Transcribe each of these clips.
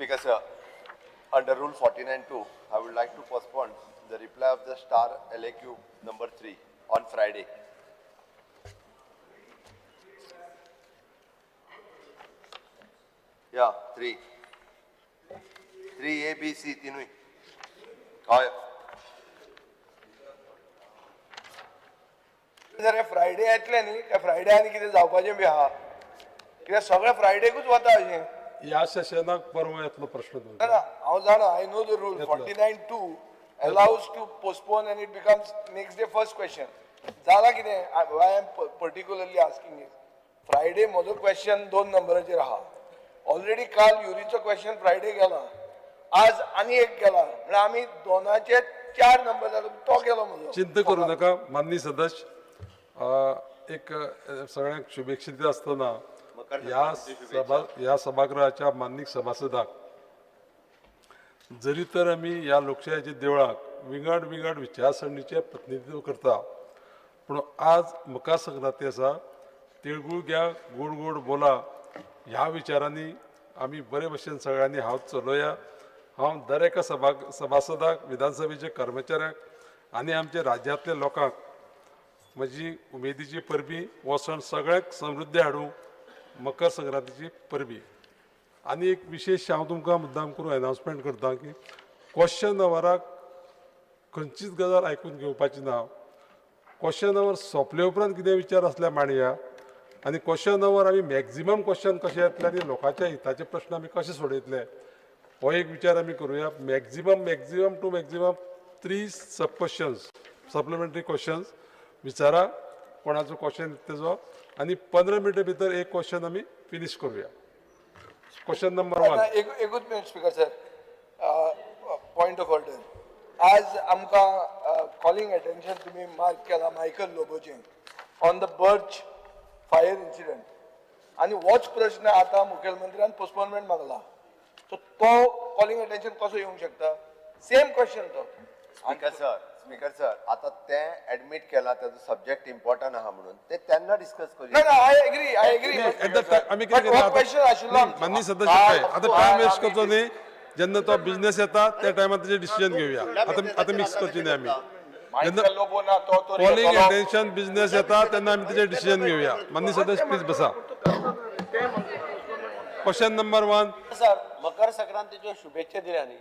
Speaker sir, under Rule 49(2), I would like to postpone the reply of the star LAQ number 3 on Friday. Yeah, 3. 3 A, B, C, तिनूय. हय. जर Friday येतले न्ही, काय Friday आनी कितें जावपाचें बी आहा, कित्याक सगळें फ्रायडेकूच वता अशें. ह्या सेशनाक परवा येतलो प्रश्न तुमचो. ना, हांव जाणा, I know the rule. 49(2 allows to postpone and it becomes next day first question. जाला कितें, I am particularly asking is Friday म्हजो क्वेश्चन 2 नंबराचेर आहा. ऑलरेडी काल युरीचो क्वेश्चन फ्रायडे गेला, आज आनी एक गेला, म्हळ्यार आमी दोनाचे 4 नंबर जालो, तो गेलो म्हजो. चिंता करूं नाका माननीय सदस्य. एक सगळ्यांक शुभेच्छा दिता आसतना ह्या सभागृहाच्या माननीय सभासदाक, जरी तर आमी ह्या लोकशायेच्या देवळाक विंगड विंगड विचारसरणीचें प्रतिनिधित्व करता, पूण आज मकर संक्रांती आसा, तिळगुळ घ्या गोड गोड बोला ह्या विचारांनी आमी बरे भशेन सगळ्यांनी हांव चलोया. हांव दर एका सभासदाक, विधानसभेच्या कर्मचाऱ्यांक आनी आमच्या राज्यांतल्या लोकांक म्हजी उमेदीची परबी, हो सण सगळ्यांक समृद्धी हाडूं, मकर संक्रांतीची परबी. आनी एक विशेश हांव तुमकां मुद्दाम करून अनावन्समेंट करता की क्वेश्चन अवराक खंयचीच गजाल आयकून घेवपाची ना. क्वेश्चन our सोंपले उपरांत कितें विचार आसल्यार मांडया आनी क्वेश्चन our आमी मॅक्झिमम क्वेश्चन कशें येतले आनी लोकांच्या हिताचे प्रश्न आमी कशे सोडयतले हो एक विचार आमी करुया. Maximum to maximum 3 sub questions, supplementary questions विचारा, कोणाचो क्वेश्चन तेजो, आनी 15 मिनटां भितर एक क्वेश्चन आमी फिनीश करुया. Question number 1. एकूच minute speaker sir, point of order. आज आमकां कॉलिंग अटेन्शन तुमी मार्क केला मायकल लोबोचें on the Birch fire incident, आनी होच प्रश्न आतां मुखेलमंत्र्यान पोस्टपोनमेंट मागला, सो तो कॉलिंग अटेन्शन कसो येवंक शकता? सेम क्वेश्चन तो. स्पीकर सर, आता ते एडमिट केला तेजो सब्जेक्ट इम्पॉर्टंट आहा म्हणून ते तेन्ना डिस्कस करूया. ना, I agree, I agree. आमी कितें क्वेश्चन आशिल्लो माननीय सदस्य, आतां टायम वेस्ट करचो न्ही. जेन्ना तो बिजनेस येता त्या टायमार तेजेर डिसिजन घेवया. आतां आतां मिक्स करची न्ही आमी. जेन्ना कॉलिंग अटेन्शन बिजनेस येता तेन्ना आमी तेजेर डिसिजन घेवया. माननीय सदस्य प्लीज बसा. Question number 1. Sir, मकर संक्रांतीच्यो शुभेच्छा दिल्या न्ही,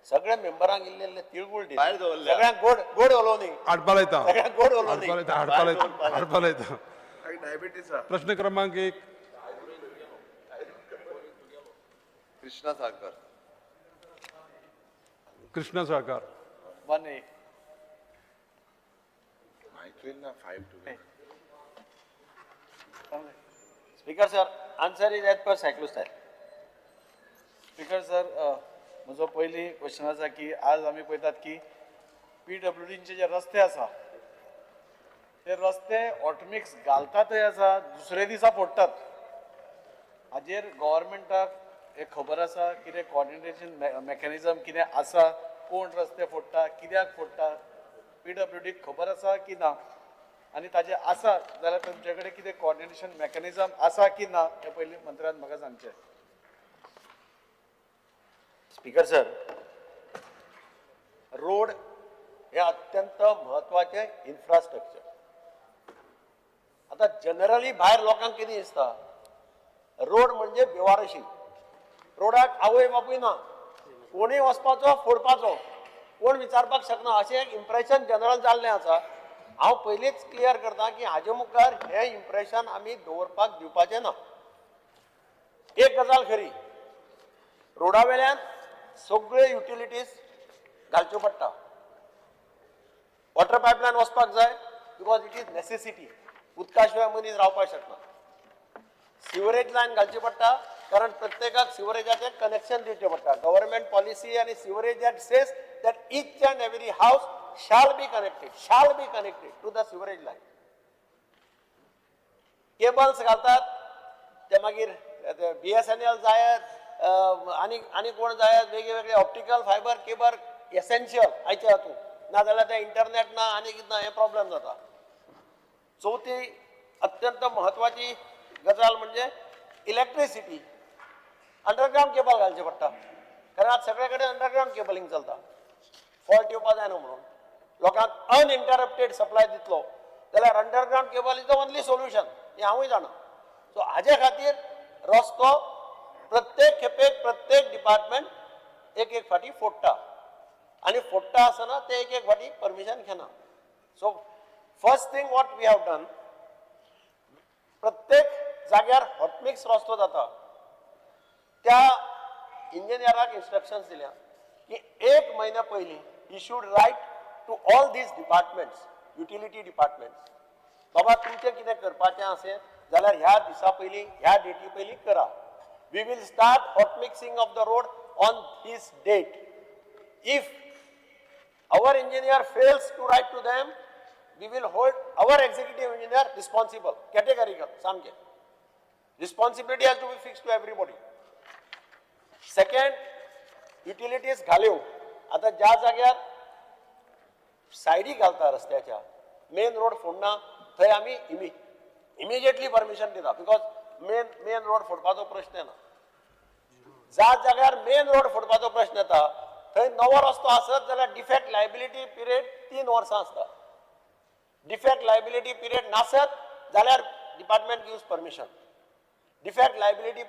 सगळ्या मेंबरांक इल्ले इल्ले तिळगुळ दिले, सगळ्यांक गोड गोड उलोवनी, हाडपा लायता, सगळ्यांक गोड उलोवनी, हाडपा लायता, हाडपा लायता. प्रश्न क्रमांक 1. Krishna Salkar. Krishna Salkar. 1A. Speaker sir, answer is as per cyclostyle. Speaker sir, म्हजो पयली क्वेश्चन आसा की आज आमी पळयतात की पीडब्ल्यूडींचे जे रस्ते आसा ते रस्ते ऑटोमिक्स घालतातय आसा, दुसरे दिसा फोडटात. हाजेर गव्हर्मेंटाक एक खबर आसा कितें कॉर्डिनेशन मॅकॅनिजम कितें आसा, कोण रस्ते फोडटा, कित्याक फोडटा, पीडब्ल्यूडीक खबर आसा की ना, आनी ताजें आसा जाल्यार तुमचे कडेन कितें कॉर्डिनेशन मॅकॅनिजम आसा की ना हें पयलीं मंत्र्यान म्हाका सांगचें. स्पीकर सर, रोड हे अत्यंत म्हत्वाचें इन्फ्रास्ट्रक्चर. आतां जनरली भायर लोकांक कितें दिसता, रोड म्हणजे बेवारशी, रोडाक आवय बापूय ना, कोणूय वचपाचो फोडपाचो, कोण विचारपाक शकना अशें एक इम्प्रेशन जनरल जाल्लें आसा. हांव पयलींच क्लियर करता की हाजे मुखार हें इम्प्रेशन आमी दवरपाक दिवपाचें ना. एक गजाल खरी, रोडा वेल्यान सगळे युटिलिटीज घालच्यो पडटा, वॉटर पायपलायन वचपाक जाय because it is necessity, उदका शिवाय मनीस रावपाक शकना. सिवरेज लायन घालची पडटा कारण प्रत्येकाक सिवरेजाचें कनेक्शन दिवचें पडटा. गव्हर्मेंट पॉलिसी आनी sewerage that says that each and every house shall be connected, shall be connected to the sewerage line. Cables घालतात ते मागीर BSNL जायत, आनी आनी कोण जायत, वेगळे वेगळे ऑप्टिकल फायबर केबल एसेन्शियल आयच्या हातूंत, नाजाल्यार ते इंटरनेट ना आनी कितें ना हें प्रॉब्लेम जाता. चवथी अत्यंत म्हत्वाची गजाल म्हणजे इलेक्ट्रिसिटी, अंडरग्रावंड केबल घालचें पडटा. कारण आज सगळे कडेन अंडरग्रावंड केबलिंग चलता, फॉल्ट येवपा जायना म्हणून लोकांक अनइंटरप्टेड सप्लाय दितलो जाल्यार underground cable is the only solution, हें हांवूय जाणा. सो हाजे खातीर रस्तो प्रत्येक खेपेक प्रत्येक डिपार्टमेंट एक एक फावटी फोडटा आनी फोडटा आसतना ते एक एक फावटी परमिशन घेना. So first thing what we have done, प्रत्येक जाग्यार हॉटमिक्स रस्तो जाता त्या इंजिनियराक इन्स्ट्रक्शन्स दिल्या की एक म्हयन्या पयलीं he should write to all these departments, utility departments, बाबा तुमचें कितें करपाचें आसें जाल्यार ह्या दिसा पयलीं ह्या डेटी पयलीं करा. We will start hot mixing of the road on this date. If our engineer fails to write to them, we will hold our executive engineer responsible, categorical, सामकें. Responsibility has to be fixed to everybody. Second, utilities घाल्यो, आतां ज्या जाग्यार सायडी घालता रस्त्याच्या, main road फोडना, थंय आमी immediately permission दिता, because main road फोडपाचो प्रश्न येना. ज्या जाग्यार मेन रोड फोडपाचो प्रश्न येता थंय नवो रस्तो आसत जाल्यार डिफेक्ट लायबिलिटी पिरियड 3 वर्सां आसता. डिफेक्ट लायबिलिटी पिरियड नासत जाल्यार department gives permission. Defect liability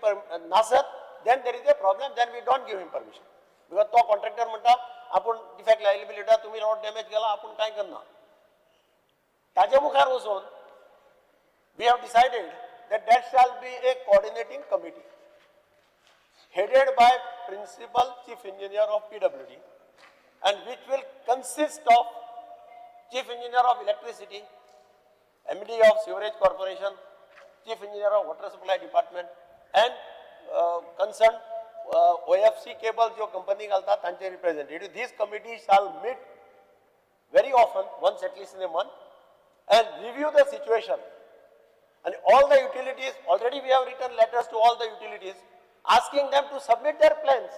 नासत then there is a problem, then we don't give him permission, because तो कॉन्ट्रॅक्टर म्हणटा आपूण डिफेक्ट लायबिलिटी तुमी रोड डॅमेज केला आपूण कांय करना. ताजे मुखार वचून we have decided that that shall be a coordinating committee headed by Principal Chief Engineer of PWD and which will consist of Chief Engineer of Electricity, MD of Sewerage Corporation, Chief Engineer of Water Supply Department and concerned OFC cable जो company घालता तांचे representative. This committee shall meet very often, once at least in a month, and review the situation. And all the utilities, already we have written letters to all the utilities asking them to submit their plans.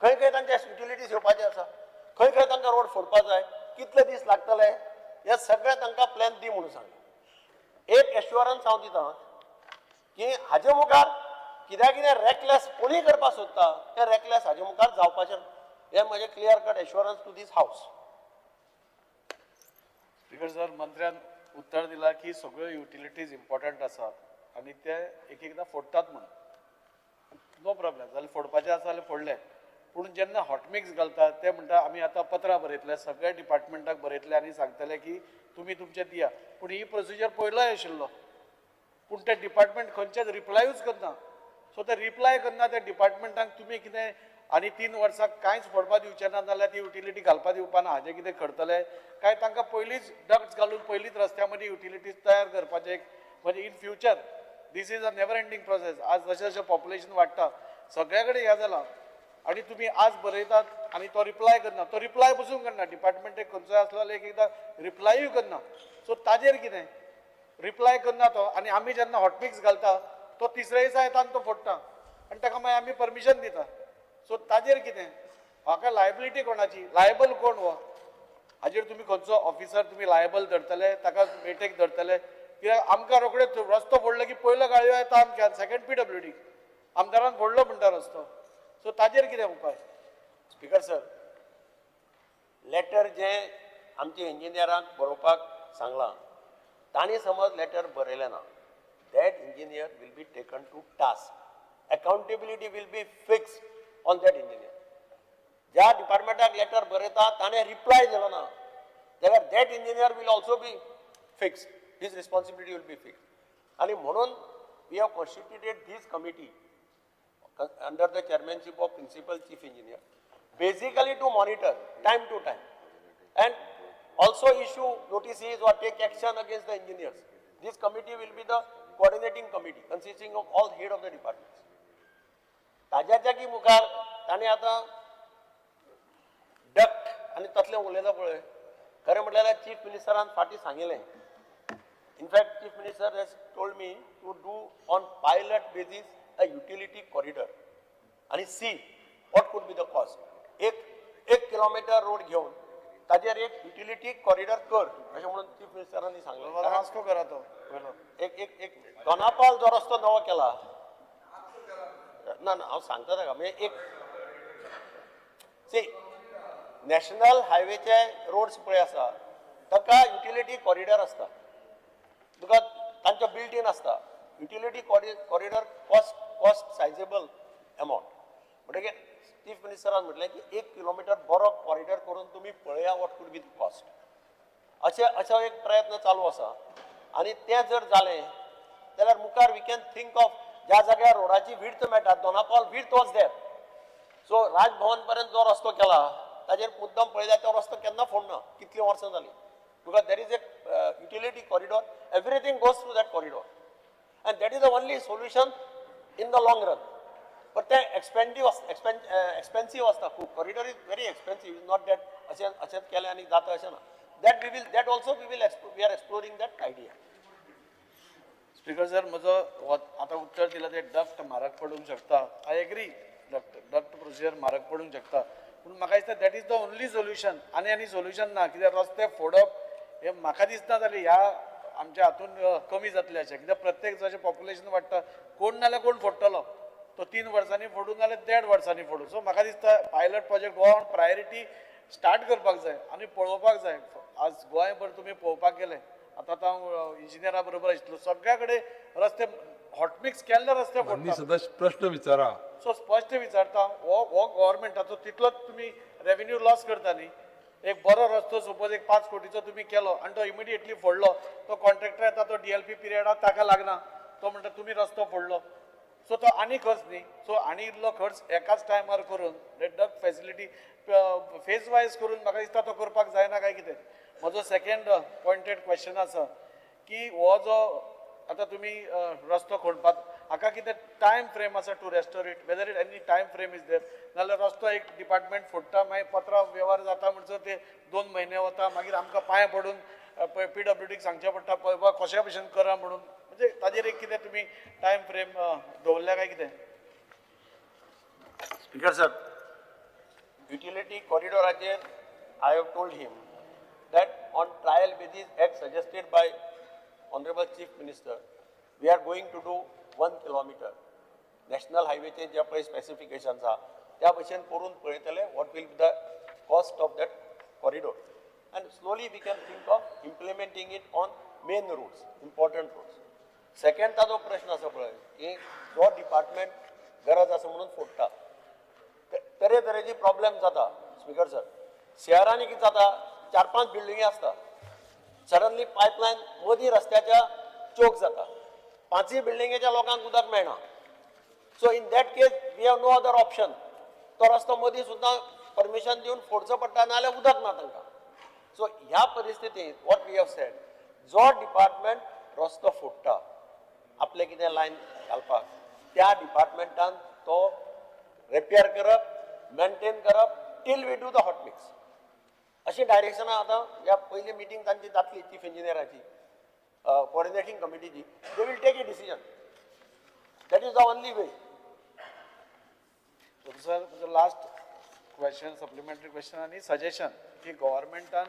खंय खंय तांचे utilities येवपाचे आसा, खंय खंय तांकां road फोडपा जाय, कितले दीस लागतले, हे सगळे तांकां प्लॅन दी म्हणून सांगला. एक एश्युरन्स हांव दिता की हाजे मुखार कित्याक कितें रेकलेस कोणूय करपाक सोदता तें रेकलेस हाजे मुखार जावपाचें ना. हें म्हजें clear cut assurance to this house. Speaker sir, मंत्र्यान उत्तर दिला की सगळ्यो युटिलिटीज इम्पॉर्टंट आसात आनी ते एक एकदां फोडटात म्हणून. नो प्रॉब्लेम, जाल्यार फोडपाचें आसा जाल्यार फोडले. पूण जेन्ना हॉटमिक्स घालतात ते म्हणटा आमी आतां पत्रां बरयतले, सगळ्या डिपार्टमेंटाक बरयतले आनी सांगतले की तुमी तुमचें दिया. पूण ही प्रोसिजर पयलोय आशिल्लो, पूण ते डिपार्टमेंट खंयचेच रिप्लायूच करना. सो ते रिप्लाय करना त्या डिपार्टमेंटाक तुमी कितें आनी 3 वर्सां कांयच फोडपा दिवचें ना जाल्यार ती युटिलिटी घालपा दिवपा ना, हाजें कितें करतले काय तांकां पयलींच डक्ट्स घालून पयलींच रस्त्या मदीं युटिलिटीज तयार करपाचें एक म्हणजे in future this is a never ending process. आज जशें जशें पॉप्युलेशन वाडटा सगळ्या कडेन हें जालां आनी तुमी आज बरयतात आनी तो रिप्लाय करना, तो रिप्लाय पसून करना, डिपार्टमेंट एक खंयचोय आसलो जाल्यार एक एकदां रिप्लायूय करना. सो ताजेर कितें रिप्लाय करना तो, आनी आमी जेन्ना हॉटमिक्स घालता तो तिसऱ्या दिसा येता आनी तो फोडटा आनी ताका मागीर आमी परमिशन दिता. सो ताजेर कितें हाका लायबिलिटी कोणाची, लायबल कोण हो हाजेर तुमी खंयचो ऑफिसर तुमी लायबल धरतले, ताका मेटेक धरतले? कित्याक आमकां रोखडेच रस्तो फोडलो की पयलो गाळयो येता आमच्यान, सेकंड PWD आमदारान फोडलो म्हणटा रस्तो. सो ताजेर कितें उपाय? स्पीकर सर, लेटर जे आमचे इंजिनियरांक बरोवपाक सांगलां तांणी समज लेटर बरयलें ना, that engineer will be taken to task, accountability will be fixed on that engineer. ज्या डिपार्टमेंटाक लेटर बरयता ताणें रिप्लाय दिलो ना जाल्यार that engineer will also be fixed, his responsibility will be fixed. आनी म्हणून we have constituted this committee under the chairmanship of Principal Chief Engineer, basically to monitor time to time and also issue notices or take action against the engineers. This committee will be the coordinating committee consisting of all head of the departments. ताज्याच्या की मुखार ताणें आतां duct आनी तसलें उलयलां पळय, खरें म्हटल्यार chief मिनिस्टरान फाटीं सांगिल्लें. In fact, Chief Minister has told me to do on pilot basis a utility corridor आनी see what could be the cost. एक किलोमिटर रोड घेवन ताजेर एक युटिलिटी कॉरिडॉर कर अशें म्हणून चीफ मिनिस्टरांनी सांगलें. वास्को करा तो पयलो. एक एक एक दोनापाल जो रस्तो नवो केला ना, ना हांव सांगता ताका, म्हणजे एक सी, नॅशनल हायवेचे रोड्स पळय आसा ताका युटिलिटी कॉरिडॉर आसता, तुका तांचो बिल्ट इन आसता. Utility corridor cost sizeable amount. म्हणटकीर चीफ मिनिस्टरान म्हटलें की 1 किलोमिटर बरो कॉरिडॉर करून तुमी पळया what could be the cost. अशें असो एक प्रयत्न चालू आसा आनी तें जर जालें जाल्यार मुखार we can think of ज्या जाग्यार रोडाची विड्थ मेळटा, Dona Paula width was there. So Raj Bhavan पर्यंत जो रस्तो केला ताजेर मुद्दम पळयल्यार तो रस्तो केन्ना फोडना, कितलीं वर्सां जालीं, because there is a utility corridor, everything goes through that corridor and that is the only solution in the long run. But तें एक्सपेन्सीव आसता खूब. Corridor is very expensive, is not that अशें अशेंच केलें आनी जाता अशें ना. That we will, that also we will, we are exploring that idea. Speaker sir, म्हजो आतां उत्तर दिलां तें डक्ट म्हारग पडूंक शकता. I agree, duct procedure म्हारग पडूंक शकता, पूण म्हाका दिसता that is the only solution. आनी आनी सोल्युशन ना, कित्याक रस्ते फोडप हें म्हाका दिसना जालें ह्या आमच्या हातून कमी जातलें अशें. कित्याक प्रत्येक जशें पॉप्युलेशन वाडटा, कोण ना जाल्यार कोण फोडटलो, तो 3 वर्सांनी फोडूं नाजाल्यार 1.5 वर्सांनी फोडूं. सो म्हाका दिसता pilot project Goa priority start करपाक जाय आनी पळोवपाक जाय. आज गोंयभर तुमी पळोवपाक गेले, आतां हांव इंजिनियरा बरोबर आशिल्लो, सगळ्या कडेन रस्ते हॉटमिक्स केल्ले रस्ते माननीय फोडटा. सदस्य प्रश्न विचारा. सो स्पश्ट विचारता, हो हो गव्हर्मेंटाचो तितलोच तुमी रेवेन्यू लॉस करता न्ही. एक बरो रस्तो सपोज एक 5 कोटीचो तुमी केलो आनी तो इमिडिएटली फोडलो, तो कॉन्ट्रॅक्टर येता, तो DLP पिरियडाक ताका लागना, तो म्हणटा तुमी रस्तो फोडलो, सो तो आनी खर्च न्ही. सो आनी इल्लो खर्च एकाच टायमार करून डक्ट फॅसिलिटी फेज वायज करून म्हाका दिसता तो करपाक जायना काय कितें. म्हजो सेकेंड पॉयंटेड क्वेश्चन आसा की हो जो आतां तुमी रस्तो खणपाक हाका कितें टायम फ्रेम आसा to restore it, whether it any time frame is there? नाजाल्यार रस्तो एक डिपार्टमेंट फोडटा, मागीर पत्रां वेव्हार जाता म्हणसर ते 2 म्हयने वता, मागीर आमकां पांय पडून PWDक सांगचें पडटा पळय बाबा कशा भशेन करा म्हणून. म्हणजे ताजेर एक कितें तुमी टायम फ्रेम दवरल्या काय कितें? स्पीकर सर, युटिलिटी कॉरिडॉराचेर I have told him that on trial basis as suggested by honourable chief minister we are going to do 1 kilometre. National हायवेचे जे पळय स्पेसिफिकेशन्स आहा त्या भशेन करून पळयतले what will be the cost of that corridor and slowly we can think of implementing it on main roads, important roads. Second ताजो प्रश्न आसा पळय की जो डिपार्टमेंट गरज आसा म्हणून फोडटा, तरेतरेची प्रॉब्लेम जाता. स्पीकर सर, शहरांनी कितें जाता, 4-5 बिल्डिंगी आसता, सडनली पायपलायन मदीं रस्त्याच्या चोक जाता, 5 बिल्डिंगेच्या लोकांक उदक मेळना. So in that case we have no other option, तो रस्तो मदीं सुद्दां परमिशन दिवन फोडचो पडटा, नाजाल्यार उदक ना तांकां. सो ह्या परिस्थितींत what we have said, जो डिपार्टमेंट रस्तो फोडटा आपलें कितें लायन घालपाक, त्या डिपार्टमेंटान तो रिपेयर करप, मेनटेन करप till we do the hot mix. अशी डायरेक्शनां आतां ह्या पयली मिटींग तांची जातली chief इंजिनियराची, कोऑर्डिनेटींग कमिटीची, they will take a decision. That is the only way. Sir, म्हजो लास्ट क्वेश्चन, सप्लिमेंटरी क्वेश्चन आनी सजेशन की गव्हर्मेंटान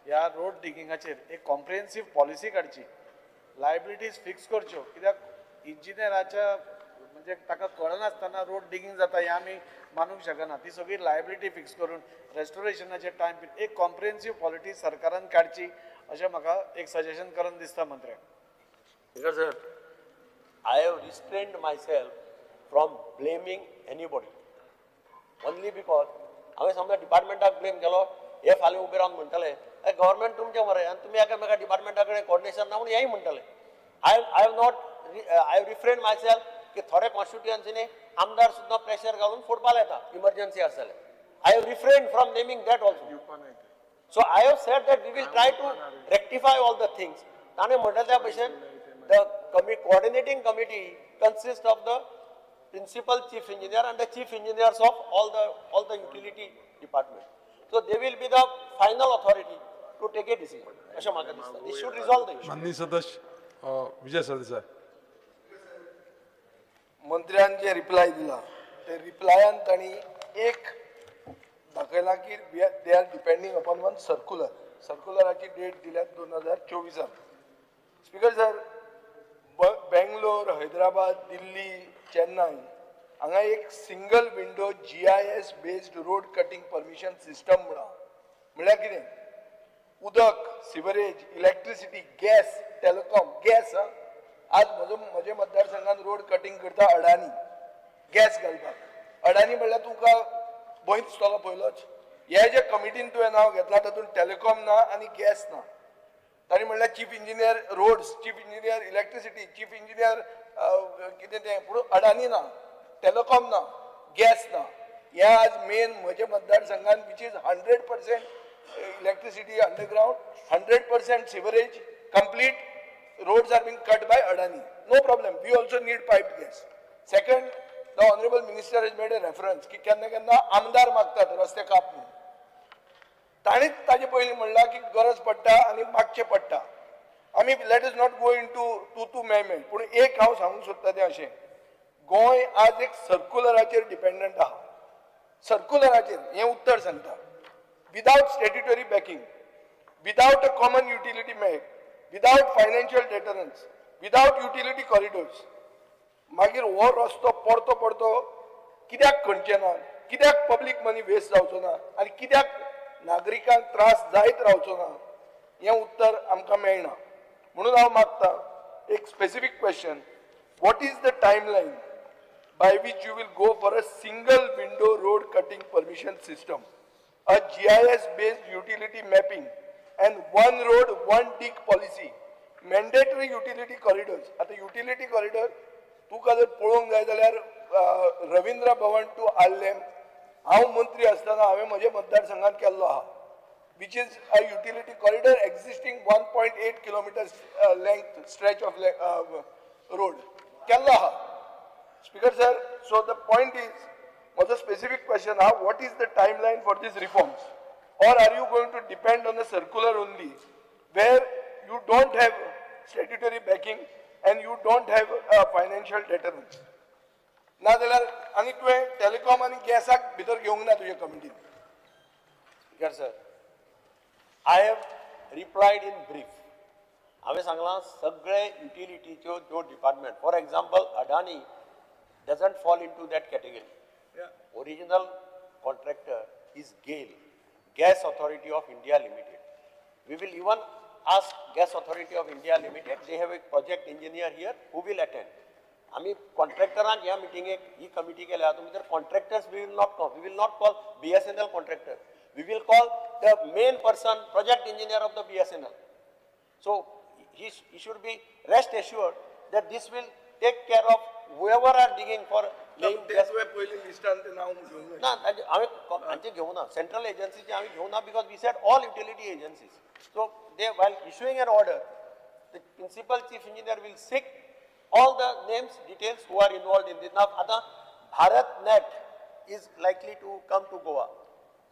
ह्या रोड डिगिंगाचेर एक कॉम्प्रिहेन्सीव पॉलिसी काडची, लायबिलिटीज फिक्स करच्यो. कित्याक इंजिनियराच्या म्हणजे ताका कळनासतना रोड डिगींग जाता हें आमी मानूंक शकना. ती सगळी लायबिलिटी फिक्स करून रेस्टोरेशनाचे टायम पिरियड एक कॉम्प्रिहेन्सीव पॉलिसी सरकारान काडची अशें म्हाका एक सजेशन करून दिसता मंत्र्याक. Speaker sir, I have restrained myself from blaming anybody only because हांवें समजा डिपार्टमेंटाक ब्लेम केलो, हे फाल्यां उबे रावन म्हणटले गव्हर्मेंट तुमचें मरे आनी तुमी एकामेका डिपार्टमेंटा कडेन कोऑर्डिनेशन ना म्हणून हेय म्हणटले. I have not, I have refrain myself की थोडे कॉन्स्टिट्युएन्सीनी आमदार सुद्दां प्रेशर घालून फोडपाक येता इमर्जन्सी आसा जाल्यार. I have refrain from naming that also. So I have said that we will try to rectify all the things. ताणें म्हणलें त्या भशेन the coordinating committee consist of the principal chief engineer and the chief engineers of all the utility department. So they will be the final authority to take a decision. अशें म्हाका दिसता. This should resolve the issue. माननीय सदस्य विजय सरदेसाय. मंत्र्यान जे reply दिला ते रिप्लायान तांणी एक दाखयलां की they are depending upon one circular. सर्क्युलराची date दिल्या 2024. Speaker sir, Bangalore, Hyderabad, Delhi, Chennai हांगा एक single window GIS based road cutting permission system म्हणा. म्हणल्यार कितें? उदक, sewerage, electricity, gas, telecom. Gas आं, आज म्हजो म्हजे मतदारसंघात रोड कटींग करता अडानी गॅस घालपाक. अडानी म्हणल्यार तुका भंय दिसतलो पयलोच. हे जे कमिटीन तुवें नांव घेतलां तातूंत टेलिकॉम ना आनी गॅस ना. ताणी म्हणल्यार chief engineer roads, chief engineer electricity, chief engineer कितें तें, पूण अडानी ना, टेलिकॉम ना, गॅस ना. हे आज मेन म्हज्या मतदारसंघात which is 100% electricity underground, 100% sewerage, complete roads are being cut by Adani. No problem. We also need piped gas. Second, the honorable minister has made a reference की केन्ना केन्ना आमदार मागतात रस्ते काप म्हणून. ताणीच ताजे पयलीं म्हणलां की गरज पडटा आनी मागचें पडटा. आमी let us not go into तू तू मे मे, पूण एक हांव सांगूंक सोदता तें अशें, गोंय आज एक सर्कुलराचेर डिपेंडंट आहा. सर्कुलराचेर हें उत्तर सांगता, without statutory backing, without a common utility map, without financial deterrence, without utility corridors. मागीर हो रस्तो परतो परतो कित्याक खणचे ना, कित्याक पब्लीक मनी वेस्ट जावचो ना आनी कित्याक नागरिकांक त्रास जायत रावचो ना, हें उत्तर आमकां मेळना. म्हणून हांव मागता एक specific question, what is the timeline by which you will go for a single window road cutting permission system, a GIS based utility mapping and one road one dig policy, mandatory utility corridors? आतां utility corridor तुका जर पळोवंक जाय जाल्यार रवींद्र भवन two Arlem हांव मंत्री आसतना हांवें म्हज्या मतदारसंघात केल्लो आहा, which is a utility corridor existing 1.8 kilometer length stretch of road केल्लो आहा. Speaker sir, so the point is, म्हजो स्पेसिफीक क्वेश्चन आहा, what is the timeline for these reforms, or are you going to depend on the circular only, where you don't have statutory backing and you don't have financial deterrence? नाजाल्यार आनी तुवें telecom आनी गॅसाक भितर घेवंक ना तुज्या कमिटीन. Speaker sir, I have replied in brief. हांवें सांगलां सगळे युटिलिटीच्यो ज्यो department, for example Adani doesn't fall into that category. Original contractor is GAIL, Gas Authority of India Limited. We will even ask Gas Authority of India Limited, they have a project engineer here who will attend. आमी कॉन्ट्रॅक्टरांक ह्या मिटिंगेक ही committee केल्या. तुमी तर contractors we will not call, we will not call BSNL contractor, we will call the main person, project engineer of the BSNL. So he should be rest assured that this will take care of whoever are digging for laying gas. तुवें पयलीं लिस्टान तें नांव घेवंक जाय. ना, हांवें हांचे घेवना, सेंट्रल एजन्सीचे हांवें घेवना, because we said all utility agencies. So they, while issuing an order, the principal chief engineer will seek all the names, details who are involved in this. Now आतां Bharat Net is likely to come to Goa,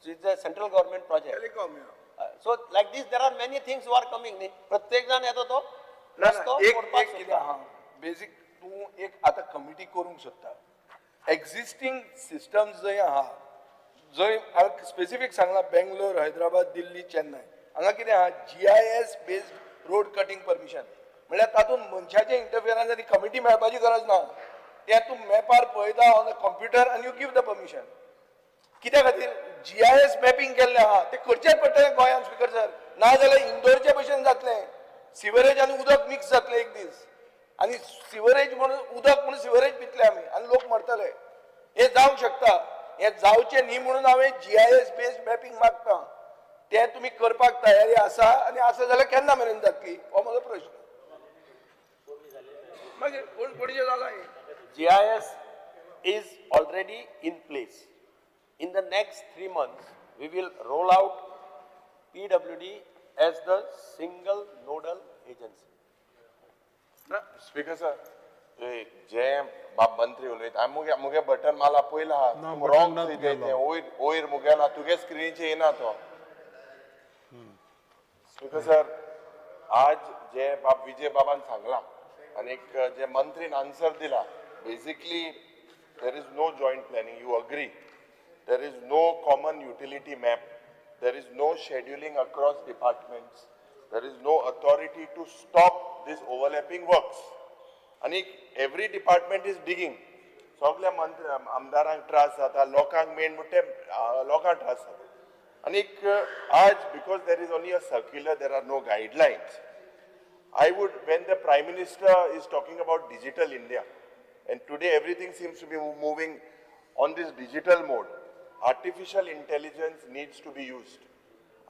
so it's a central government project. Telecom. So like this there are many things who are coming न्ही. प्रत्येक जाण येता तो रस्तो एक फोडपाक एक कितें सोदता. आहा, बेजीक तूं एक आतां कमिटी करूंक सोदता, एक्झिस्टींग सिस्टम जंय आहा, जंय हांवें स्पेसिफीक सांगलां बेंगलोर, हैदराबाद, दिल्ली, चेन्नय, हांगा कितें आहा, GIS based road cutting permission. म्हणल्यार तातूंत मनशाचें इंटरफियरन्स आनी कमिटी मेळपाची गरज ना. तें तूं मॅपार पळयता ऑन the computer आनी you give the permission. कित्या खातीर जीआयएस मॅपिंग केल्लें आहा तें करचेंच पडटलें गोंयांत स्पीकर सर. ना जाल्यार इंदोरचे भशेन जातलें, सिवरेज आनी उदक मिक्स जातलें एक दीस, आनी सिवरेज म्हणून उदक म्हणून सिवरेज पितले आमी आनी लोक मरतले. हें जावंक शकता. हें जावचें न्ही म्हणून हांवें जीआयएस बेस्ड मॅपिंग मागता. तें तुमी करपाक तयारी आसा आनी आसा जाल्यार केन्ना मेरेन जातली, हो म्हजो प्रश्न. मागीर कोण कोणीचें जालां हें. GIS is already in place. In the next 3 months, we will roll out PWD as the single nodal agency. Speaker sir, जे बाब मंत्री उलयता, हांवें मुगे मुगे बटन मारला पयला. ना, बटन रॉंग ना थंय गेलो. तें वयर वयर मुगेला तुगे स्क्रिनीचेर येना तो. स्पीकर सर, आज जे बाब विजय बाबान सांगला आनीक जे मंत्रीन आन्सर दिला, basically there is no joint planning, you agree, there is no common utility map, there is no scheduling across departments, there is no authority to stop this overlapping works. आनी every department is digging. सगल्या मंत्री आमदारांक त्रास जाता, लोकांक main म्हणटे लोकांक त्रास जाता. आनीक आज because there is only a circular, there are no guidelines. I would, when the Prime Minister is talking about digital India, and today everything seems to be moving on this digital mode, artificial intelligence needs to be used.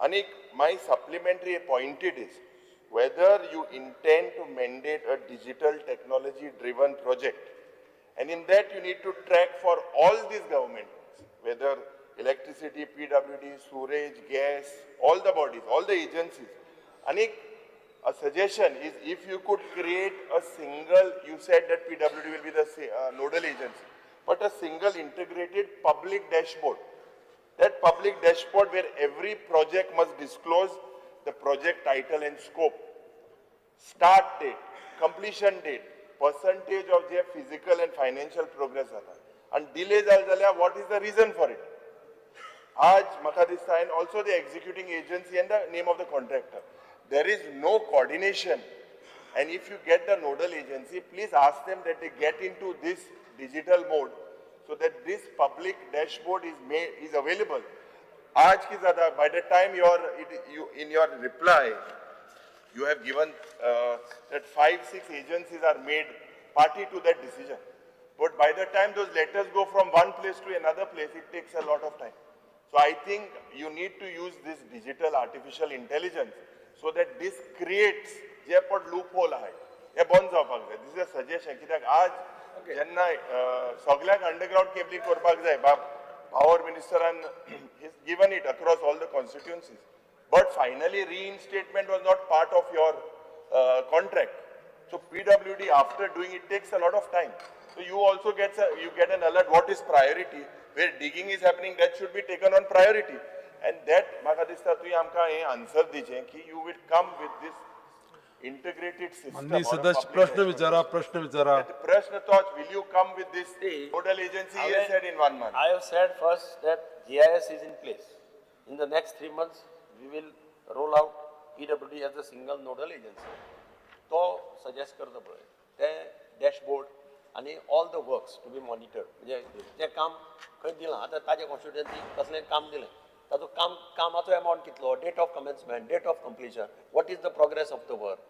Anik, my supplementary pointed is, whether you intend to mandate a digital technology driven project, and in that you need to track for all these government, whether electricity, PWD, sewerage, gas, all the bodies, all the agencies. Anik, a suggestion is if you could create a single, you said that PWD will be the nodal agency, but a single integrated public dashboard. That public dashboard where every project must disclose the project title and scope, start date, completion date, percentage of their physical and financial progress जाता, and delay जाल्यार what is the reason for it. आज म्हाका दिसता, and also the executing agency and the name of the contractor. There is no coordination, and if you get the nodal agency, please ask them that they get into this digital mode so that this public dashboard is made, is available. Aaj ki zyada, by the time you in your reply, you have given that 5-6 agencies are made party to that decision. But by the time those letters go from one place to another place, it takes a lot of time. So I think you need to use this digital artificial intelligence so that this creates जे पण loophole आहे हे बंद जावपाक जाय. This is a suggestion. कित्याक आज जेन्ना सगळ्याक अंडरग्रावंड केबलिंग करपाक जाय, बाब power मिनिस्टरान is given it across all the constituencies, but finally reinstatement was not part of your contract. So PWD after doing it takes a lot of time. So you also get an alert what is priority, where digging is happening, that should be taken on priority. And that म्हाका दिसता तुवें आमकां हें answer दिचें की you will come with this integrated system. माननीय सदस्य प्रश्न विचारा, प्रश्न विचारा. प्रश्न तोच, will you come with this nodal agency? He has said in 1 month. I have said first that GIS is in place. In the next 3 months, we will roll out PWD as a single nodal agency. तो suggest करता पळय ते dashboard आनी all the works to be monitored. म्हणजे तें काम खंय दिलां आतां ताजे कॉन्स्टिट्युएन्सी कसलें काम दिलें, ताजो काम कामाचो एमावंट कितलो, date of commencement, date of completion, what is the progress of the work.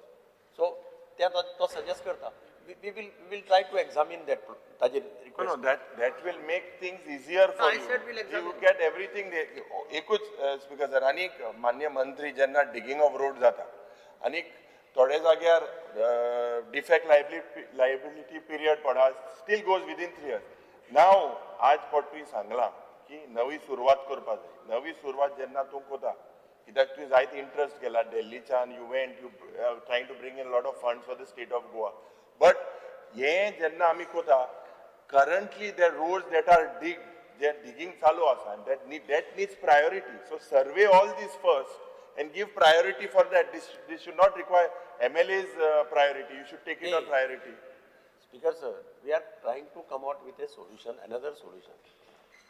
So ते तो सजेस्ट करता. We will try to examine that ताजेर request. No, that will make things easier for you. I said we'll examine. You get everything. एकूच speaker sir, आनी मान्य मंत्री जेन्ना डिगींग of road जाता आनी थोडे जाग्यार डिफेक्ट लायबिलिटी पिरियड पडा, still goes within 3 years. Now आज पट तुवें सांगलां की नवी सुरवात करपा जाय. नवी सुरवात जेन्ना तूं कोता, कित्याक तुवें जायत इंट्रस्ट केला दिल्लीच्यान, you went, you trying to bring in lot of funds for the state of Goa. But हें जेन्ना आमी कोता, currently the roads that are dig, J digging चालू आसा, that needs priority. So survey all these first and give priority for that. This should not require MLA's priority. You should take it on priority. Speaker sir, we are trying to come out with a solution, another solution.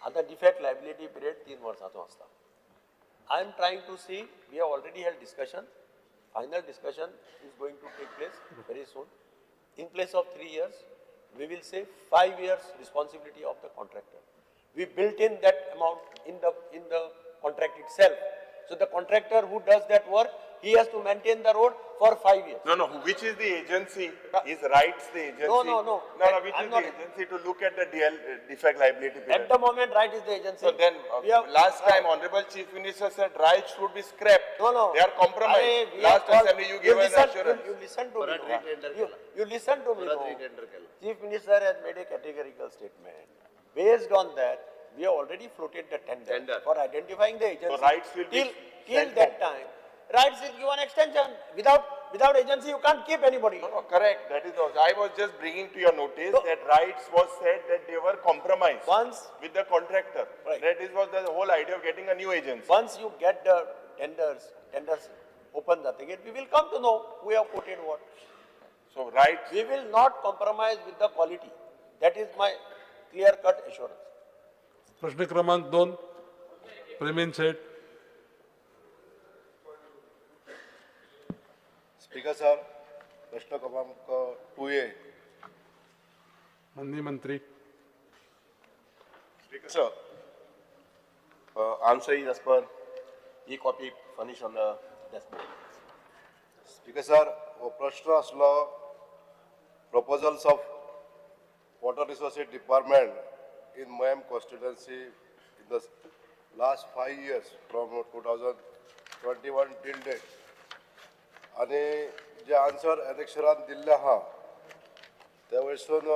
आतां defect liability period 3 वर्सांचो आसता. I am trying to see, we have already held discussion, final discussion is going to take place very soon. In place of 3 years, we will say 5 years responsibility of the contractor. We built in that amount in the contract itself. So the contractor who does that work, he has to maintain the road for 5 years. No, no, which is the agency? Is RITES the agency? No, no, no. No, no, which is the agency to look at the DL, defect liability period? At the moment, RITES is the agency. So then, last time, Honorable Chief Minister said RITES should be scrapped. No, no. They are compromised. Last assembly, you gave an assurance. You listen to me. You listen to me. Chief Minister has made a categorical statement. Based on that, we have already floated the tender for identifying the agency. So RITES will be till that time. RITES is given extension. Without agency, you can't keep anybody. No, no, correct. That is also. I was just bringing to your notice that RITES was said that they were compromised once with the contractor. Right. That is was the whole idea of getting a new agency. Once you get the tenders open the gate, we will come to know who have quoted what. So RITES. We will not compromise with the quality. That is my clear-cut assurance. प्रश्न क्रमांक 2, प्रेमेन सेठ. Speaker sir, प्रश्न क्रमांक 2A. माननीय मंत्री. Speaker sir, answer is as per e-copy furnished on the dashboard. Speaker sir, हो प्रश्न आसलो proposals of water resources department in Mayem constituency in the last 5 years from 2021 till date. आनी जे answer एनेक्शरान दिल्ले आहा त्या वयरसून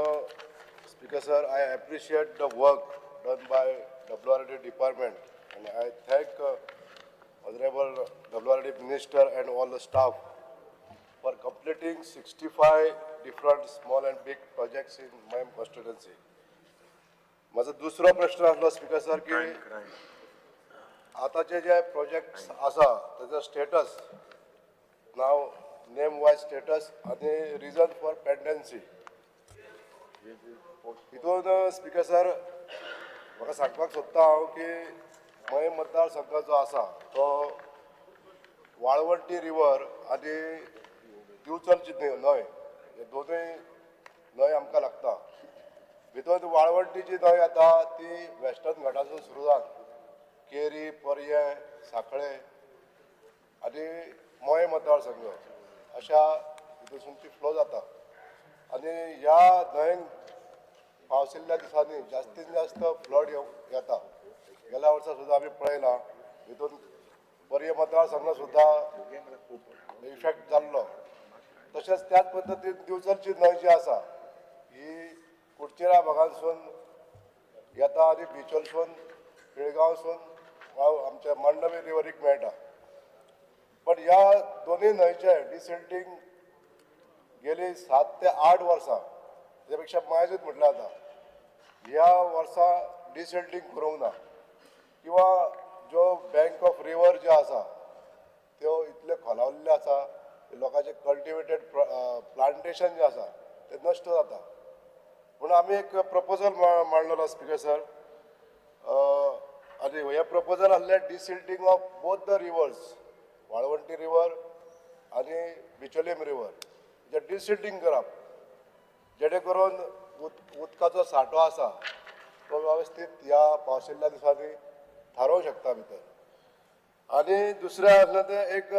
speaker sir, I appreciate the work done by WRD department and I thank honourable WRD minister and all the staff for completing 65 different small and big projects in Mayem constituency. माझा दुसरो प्रश्न आसलो speaker sir की आताचे जे projects आसा ताजो status नाव नेम wise status आनी रिजन फॉर पेंडन्सी. हितून स्पीकर सर म्हाका सांगपाक सोदता हांव की मयें मतदारसंघ जो आसा तो वाळवंटी रिवर आनी दिवचलची न्हंय हे दोनूय न्हंय आमकां लागता. भितर वाळवंटीची न्हंय येता ती वेस्टर्न घाटासून सुरू जावन केरी, पर्यें, सांखळे आनी मयें मतदारसंघ अशा हितून ती फ्लो जाता आनी ह्या न्हंयेक पावसिल्ल्या दिसांनी जास्तीत जास्त फ्लड येता. गेल्या वर्सा सुद्दां आमी पळयलां हितून पर्यें मतदारसंघ सुद्दां इफेक्ट जाल्लो. तशेंच त्याच पद्दतीन दिवचलची न्हंय जी आसा ही कुडचिरा भागांसून येता आनी बिचोलसून पिळगांवसून आमच्या मांडवी रिवरीक मेळटा. पण ह्या दोनूय न्हंयचे डिसिल्टींग गेली 7 ते 8 वर्सां तेच्या पेक्षा मायजूच म्हटल्यार जाता ह्या वर्सा डिसिल्टींग करूंक ना किंवा ज्यो बँक ऑफ रिवर ज्यो आसा त्यो इतल्यो खोलावल्ल्यो आसा लोकांचे कल्टिवेटेड प्लांटेशन जे आसा ते नश्ट जाता. पूण आमी एक प्रपोजल मांडलेलो स्पीकर सर आनी हे प्रपोजल आसलें desilting of both the rivers, Valvanti river आनी बिचोलीम रिवर, हेजें डिसिल्टींग करप जेणे करून उदकाचो सांठो आसा तो वेवस्थीत ह्या पावसिल्ल्या दिसांनी थारोवंक शकता भितर. आनी दुसरें आसलें तें एक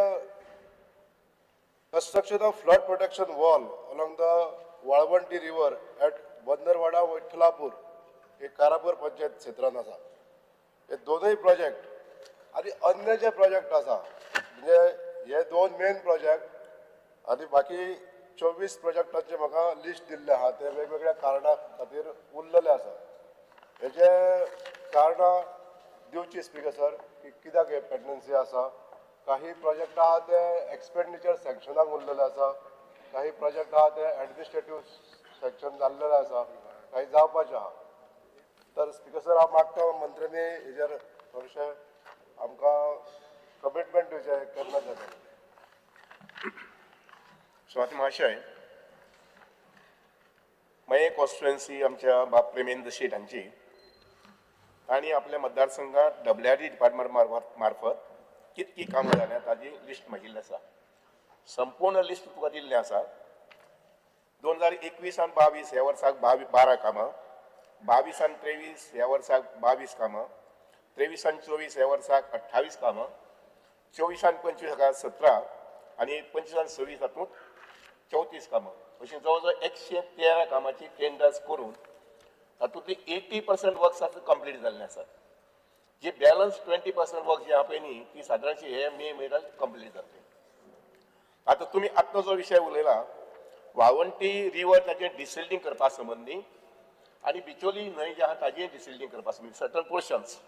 construction of flood protection wall along the Valvanti river at Bandarwada Vithalapur हे कारापूर पंचायत क्षेत्रांत आसा. हे दोनूय प्रोजेक्ट आनी अन्य जे प्रोजेक्ट आसा म्हणजे हे दोन मेन प्रोजेक्ट आनी बाकी 24 प्रोजेक्टांचे म्हाका लिस्ट दिल्लें आहा ते वेगवेगळ्या कारणां खातीर उरलेले आसा. हेजे कारणां दिवची स्पीकर सर की कित्याक हे पेंडन्सी आसा. काही प्रोजेक्ट आहा ते एक्सपेंडिचर सँक्शनाक उरलेले आसा, काही प्रोजेक्ट आहा ते एडमिनिस्ट्रेटीव सँक्शन जाल्लेले आसा, काही जावपाचे आहा. तर स्पीकर सर हांव मागता मंत्र्यांनी हेजेर थोडेशें आमकां कमिटमेंट दिवचें केन्ना जाता. स्वाती महाशय, मयें कॉन्स्टिट्युएन्सी आमच्या बाब प्रेमेंद्र शेट हांची, तांणी आपल्या मतदारसंघात डब्ल्यू आर डी डिपार्टमेंट मार्फत कितकी कामां जाल्या ताजी लिस्ट मागिल्ली आसा. संपूर्ण लिस्ट तुका दिल्लें आसा. 2021 आनी 22 ह्या वर्साक 12 कामां, 22 आनी 23 ह्या वर्साक 22 कामां, 23 आनी 24 ह्या वर्साक 28 कामां, 24 आनी 25 हाका 17 आनी 25 आनी 26 हातूंत 34 कामां, अशीं जवळ जवळ 113 कामाची टेंडर्स करून तातूंतली 80% वर्क्स आतां कंप्लीट जाल्ले आसात. जी बॅलन्स 20% वर्क जी आहा पळय न्ही ती सादारणशी हे मे म्हयन्याक कंप्लीट जातली. आतां तुमी आत्तां जो विशय उलयला वाळवंटी रिवर ताजें डिसिल्टींग करपा संबंदी आनी बिचोली न्हंय जी आहा ताजें डिसिल्टींग करपा संबंदी सर्टन पोर्शन्स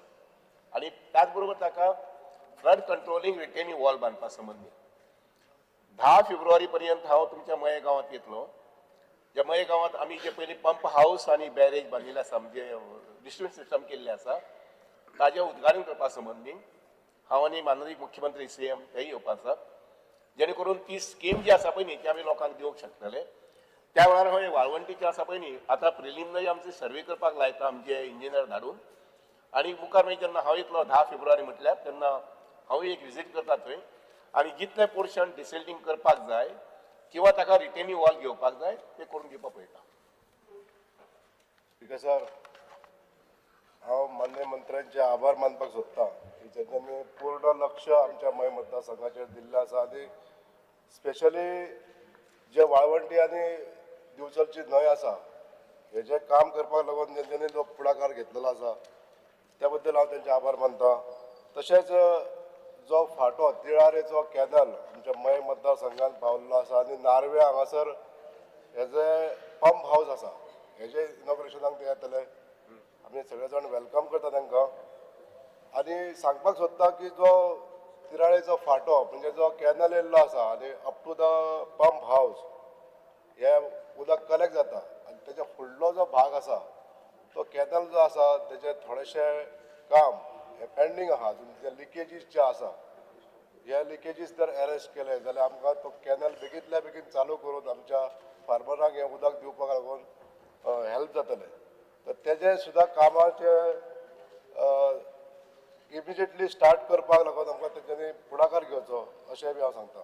आनी त्याच बरोबर ताका फ्लड कंट्रोलिंग रिटेनिंग वॉल बांदपा संबंदी 10 फेब्रुवारी पर्यंत हांव तुमच्या मये गांवांत येतलो. ज्या मये गांवांत आमी जे पयलीं पंप हावस आनी बॅरेज बांदिल्ले आसा म्हणजे डिस्ट्रिब्युशन सिस्टम केल्लें आसा ताजें उद्घाटन करपा संबंदी हांव आनी माननीय मुख्यमंत्री CM हेय येवपा आसा, जेणे करून ती स्कीम जी आसा पळय न्ही ती आमी लोकांक दिवंक शकतले. त्या वेळार हय वाळवंटीचें आसा पळय न्ही आतां प्रिलिमिनरी आमचे सर्वे करपाक लायता आमचे इंजिनियर धाडून आनी मुखार मागीर जेन्ना हांव येतलो 10 फेब्रुवारी म्हटल्यार तेन्ना हांवूय एक विजीट करता थंय आनी जितलें पोर्शन डिसिल्टींग करपाक जाय किंवा ताका रिटेनिंग वॉल घेवपाक जाय ते करून घेवपाक पळयता. स्पीकर सर, हांव मान्य मंत्र्यांचे आभार मानपाक सोदता की तेंच्यांनी पूर्ण लक्ष आमच्या मये मतदारसंघाचेर दिल्लें आसा आनी स्पेशली जे वाळवंटी आनी दिवचलची न्हंय आसा हेजें काम करपाक लागून तेंच्यांनी जो फुडाकार घेतलेलो आसा त्या बद्दल हांव तेंचे आभार मानता. तशेंच जो फांटो तिळारेचो कॅनल आमच्या मये मतदारसंघान पावल्लो आसा आनी नार्वे हांगासर हेजे पंप हावस आसा हेजे इनॉग्रेशनाक ते येतले. आमी सगळे जाण welcome करता तांकां आनी सांगपाक सोदता की जो तिराळेचो फांटो म्हणजे जो कॅनल येयल्लो आसा आनी up to the pump house हे उदक कलेक्ट जाता आनी तेच्या फुडलो जो भाग आसा तो कॅनल जो आसा तेजें थोडेशें काम हें पेंडींग आहा अजून. जे लिकेजीस जे आसा हे लिकेजीस जर एरेस्ट केले जाल्यार आमकां तो कॅनल बेगींतल्या बेगीन चालू करून आमच्या फार्मरांक हें उदक दिवपाक लागून हेल्प जातलें. तर तेजें सुद्दां कामाचें इमिजिएटली स्टार्ट करपाक लागून आमकां तेंच्यांनी फुडाकार घेवचो अशें बी हांव सांगता.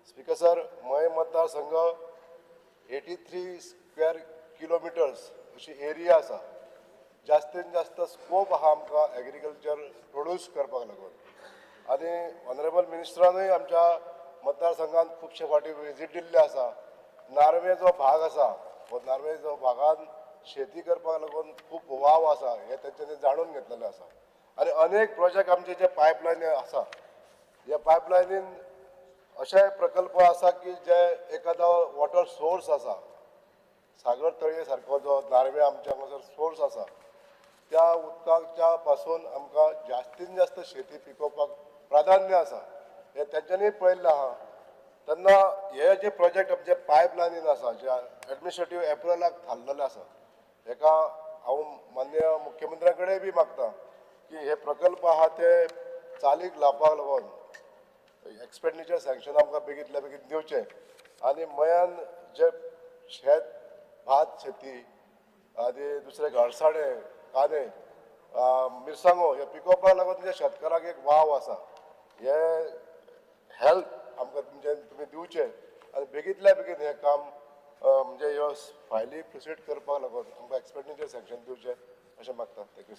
स्पिकर सर, मये मतदारसंघ 83 स्क्वेअर किलोमिटर्स अशी एरिया आसा. जास्तीन जास्त स्कोप आहा आमकां एग्रीकल्चर प्रोड्यूस करपाक लागून आनी ऑनरेबल मिनिस्टरानूय आमच्या मतदारसंघान खुबशे फावटी विजीट दिल्ले आसा. नार्वे जो भाग आसा हो नार्वे जो भागान शेती करपाक लागून खूब वाव आसा हें तेंच्यांनी जाणून घेतलेलें आसा आनी अनेक प्रोजेक्ट आमचे जे पायपलायनी आसा ह्या पायपलायनीन अशे प्रकल्प आसा की जे एखादो वॉटर सोर्स आसा सागर तळये सारको जो नार्वे आमच्या हांगासर सोर्स आसा त्या उदकाच्या पासून आमकां जास्तीन जास्त शेती पिकोवपाक प्राधान्य आसा हें तेंच्यांनी पळयल्लें आहा. तेन्ना हे जे प्रोजेक्ट आमचे पायपलायनीन आसा जे एडमिनिस्ट्रेटीव एप्रुवलाक थारलेले आसा हेका हांव मान्य मुख्यमंत्र्या कडेन बी मागता की हे प्रकल्प आहा ते चालीक लावपाक लागून एक्सपेंडिचर सँक्शन आमकां बेगींतल्या बेगीन दिवचें आनी मयान जे शेत भात शेती आनी दुसरे घरसाणे कांदे मिरसांगो हे पिकोवपाक लागून जे शेतकारांक एक वाव आसा हे हेल्प आमकां तुमचे तुमी दिवचें आनी बेगींतल्या बेगीन हें काम म्हणजे ह्यो फायली प्रोसीड करपाक लागून आमकां एक्सपेंडिचर सँक्शन दिवचें अशें मागता. Thank you.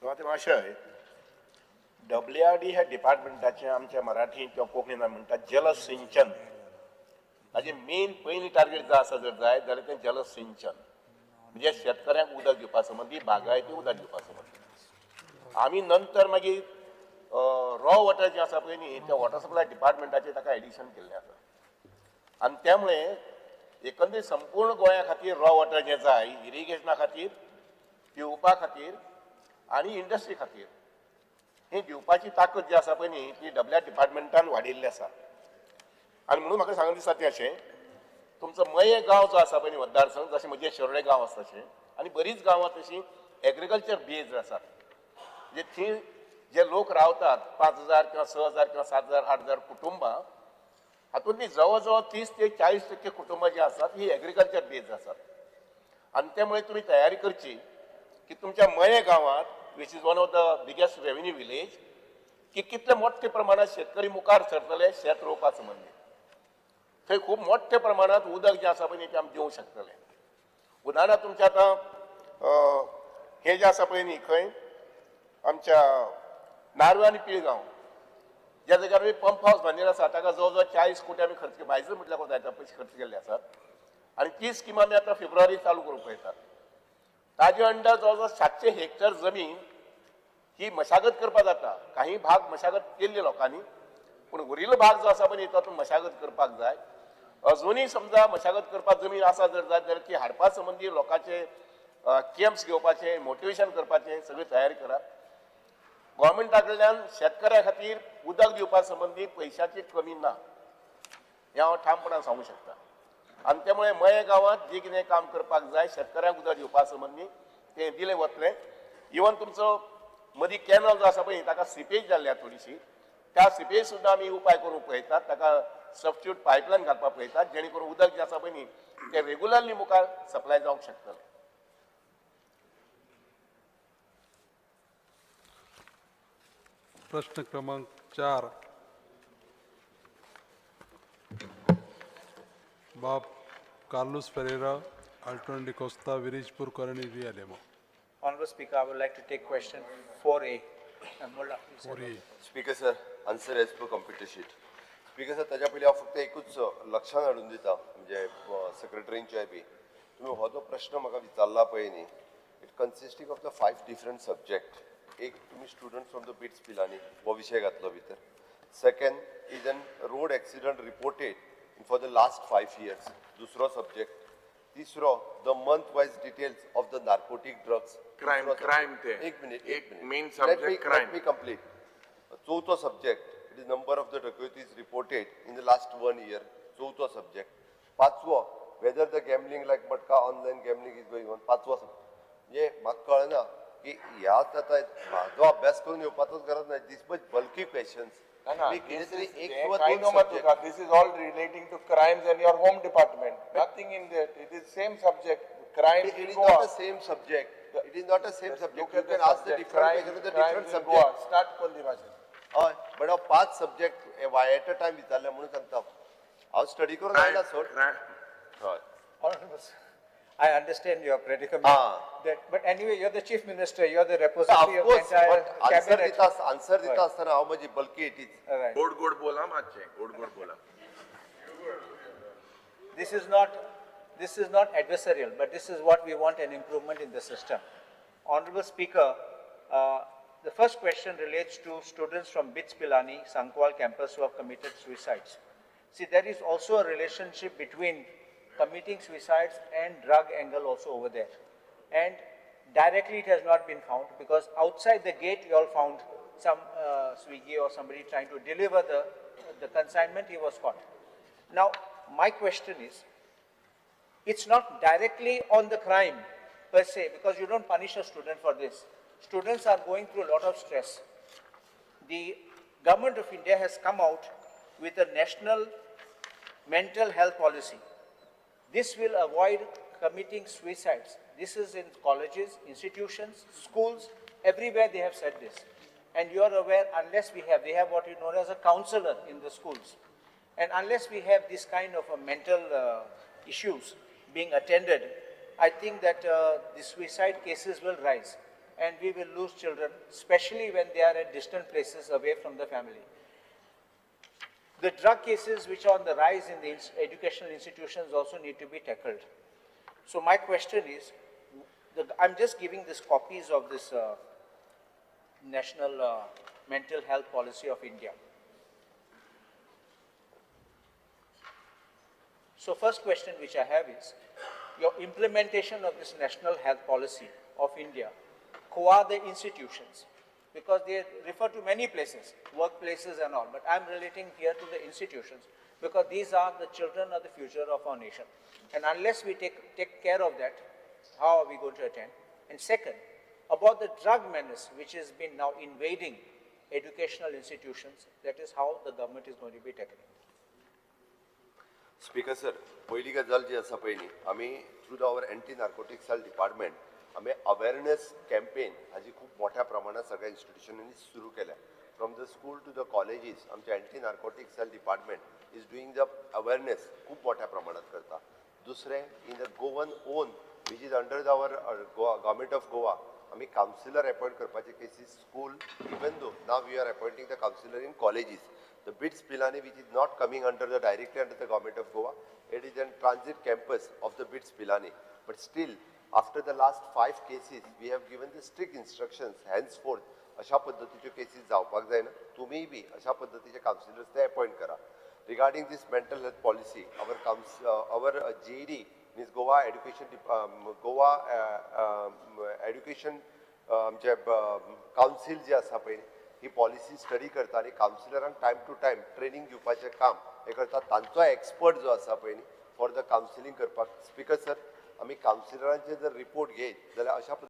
महाशय, WRD ह्या डिपार्टमेंटाचें आमच्या मराठींत किंवा कोंकणीन आमी म्हणटात जलसिंचन. ताजें मेन पयलीं टार्गेट जो आसा जर जायत जाल्यार तें जलसिंचन म्हणजे शेतकऱ्यांक उदक दिवपा संबंदी, बागायती उदक दिवपा संबंदी. आमी नंतर मागीर रॉ वॉटर जें आसा पळय न्ही त्या वॉटर सप्लाय डिपार्टमेंटाचें ताका एडिशन केल्लें आसा आनी त्यामुळे एकंदरीत संपूर्ण गोंया खातीर रॉ वॉटर जें जाय इरिगेशना खातीर, पिवपा खातीर आनी इंडस्ट्री खातीर ही दिवपाची ताकद जी आसा पळय न्ही ती डब्ल्यू आर डिपार्टमेंटान वाडयल्ली आसा. आनी म्हणून म्हाका सांगून दिसता तें अशें तुमचो मये गांव जो आसा पळय न्ही मतदारसंघ, जशें म्हजें शिरोडे गांव आसा तशें आनी बरीच गांवां तशीं एग्रीकल्चर बेज्ड आसात. म्हणजे थंय जे लोक रावतात 5,000 किंवा 6,000 किंवा 7,000 8,000 कुटुंबां हातूंतली जवळ जवळ 30 ते 40% कुटुंबां जी आसात ही एग्रीकल्चर बेज्ड आसात. आनी त्यामुळे तुमी तयारी करची की तुमच्या मये गांवांत which is one of the biggest revenue village की कितले मोठ्या प्रमाणात शेतकरी मुखार सरतले शेत रोवपा संबंदी. थंय खूब मोठ्या प्रमाणात उदक जें आसा पळय न्ही तें आमी दिवंक शकतले. उदाहरणार्थ तुमचें आतां हें जें आसा पळय न्ही खंय आमच्या नार्वे आनी पिळगांव ज्या जाग्यार आमी पंप हावस बांदिल्लो आसा ताका जवळ जवळ 40 कोटी आमी खर्च केले, भायज म्हटल्यार कोता येता पयशे खर्च केल्ले आसात आनी ती स्कीम आमी आतां फेब्रुवारी चालू करूंक पळयतात. ताजे अंडर जवळ जवळ 700 हेक्टर जमीन ही मशागत करपाक जाता. काही भाग मशागत केल्ली लोकांनी पूण उरिल्लो भाग जो आसा पळय तातूंत मशागत करपाक जाय. अजुनूय समजा मशागत करपाक जमीन आसा जर जाय जाल्यार ती हाडपा संबंदी लोकांचे कॅम्प्स घेवपाचे, मोटिवेशन करपाचें सगळी तयारी करात. गव्हर्मेंटा कडल्यान शेतकऱ्या खातीर उदक दिवपा संबंदी पयशाची कमी ना हें हांव ठामपणान सांगूंक शकता. आनी त्यामुळे मये गांवांत जें कितें काम करपाक जाय शेतकऱ्यांक उदक दिवपा संबंदी तें दिलें वतलें. इवन तुमचो मदीं कॅनल जो आसा पळय ताका सिपेज जाल्ली आसा थोडीशी, त्या सिपेज सुद्दां आमी उपाय करूंक पळयतात, ताका सबस्टिट्यूट पायपलायन घालपाक पळयतात जेणे करून उदक जें आसा पळय न्ही तें रेगुलरली मुखार सप्लाय जावंक शकतलें. प्रश्न क्रमांक 4 बाब कार्लुस फेरेरा, आल्टन डिकोस्ता, विरीजपूर, करणी रियालेमो. Honorable Speaker, I would like to take question 4A. Mullah, please. 4A. Speaker sir, answer as per computer sheet. Speaker sir, ताज्या पयलीं हांव फक्त एकूच लक्षान हाडून दिता, म्हणजे सेक्रेटरींच्याय बी तुमी हो जो प्रश्न म्हाका विचारला पळय न्ही, it consisting of the 5 different subject. एक तुमी student from the BITS Pilani हो विशय घातलो भितर. Second is an road accident reported for the last 5 years, दुसरो सब्जेक्ट. तिसरो the month wise details of the narcotic drugs. Crime, crime ते. एक मिनिट, एक minute. Main subject crime. Let me complete. चवथो subject, it is number of the dacoities reported in the last 1 year, चवथो subject. पांचवो, whether the gambling like matka, online gambling is going on, पांचवो subject. म्हणजे म्हाका कळना की ह्याच आतां म्हाजो अभ्यास करून येवपाचोच गरज ना, this much bulky questions. कितें तरी एक किंवा दोन subject. This is all relating to crimes and your home department, nothing in that. It is same subject, crime. It is not a same subject. It is not a same subject. You can ask the different question with the different subject. Start कोण भाशेन. हय, but हांव 5 subject at a time विचारले म्हणून सांगता. हांव study करून आयला सोड. हय. Honorable, I understand your predicament. Ah. That, but anyway, you're the chief minister, you're the repository of of the entire but answer cabinet. दिता, answer दिता आसतना हांव म्हजी बल्की it is. All right. गोड गोड बोला मातशें, गोड गोड बोला. This is not adversarial, but this is what we want, an improvement in the system. Honorable Speaker, the first question relates to students from BITS Pilani, Sancoale campus who have committed suicides. See, there is also a relationship between committing suicides and drug angle also over there. And directly it has not been found, because outside the gate you all found some Swiggy or somebody trying to deliver the consignment, he was caught. Now, my question is, it's not directly on the crime per se, because you don't punish a student for this. Students are going through a lot of stress. The government of India has come out with a national mental health policy. This will avoid committing suicides. This is in colleges, institutions, schools, everywhere they have said this. And you are aware, unless we have, they have what you know as a counselor in the schools. And unless we have this kind of a mental issues being attended, I think that the suicide cases will rise and we will lose children, especially when they are at distant places away from the family. The drug cases which are on the rise in the educational institutions also need to be tackled. So my question is, I'm just giving these copies of this National Mental Health Policy of India. So first question which I have is, your implementation of this National Health Policy of India, who are the institutions? Because they refer to many places, workplaces and all, but I'm relating here to the institutions, because these are the children of the future of our nation. And unless we take care of that, how are we going to attend? And second, about the drug menace, which has been now invading educational institutions, that is how the government is going to be tackling. Speaker sir, पयली गजाल जी आसा पळय न्ही, आमी through the our anti narcotic cell department आमी awareness campaign हाजी खूब मोठ्या प्रमाणात सगळ्या इन्स्टिट्युशनांनी सुरू केल्या. From the school to the colleges आमचे anti narcotic cell department is doing the awareness खूब मोठ्या प्रमाणात करता. दुसरें, in the Goan own which is under the our Goa government of Goa आमी कावन्सिलर अपॉयंट करपाचे cases school, even though now we are appointing the counsellor in colleges. The BITS Pilani, which is not coming under the directly under the government of Goa, it is a transit campus of the BITS Pilani. But still, after the last 5 cases, we have given the strict instructions. Henceforth, अशा पद्धतीच्यो cases जावपाक जायना, तुमीय बी अशा पद्धतीचे councillors ते appoint करा. Regarding this mental health policy, our GED means Goa education Goa education आमचे council जे आसा पळय, ही पॉलिसी स्टडी करता आनी कावन्सिलरांक टायम टू टायम ट्रेनींग दिवपाचें काम हें करता. तांचो एक्सपर्ट जो आसा पळय न्ही फॉर the counselling करपाक. स्पिकर सर, आमी कावन्सिलरांचे जर रिपोर्ट घेयत जाल्यार अशा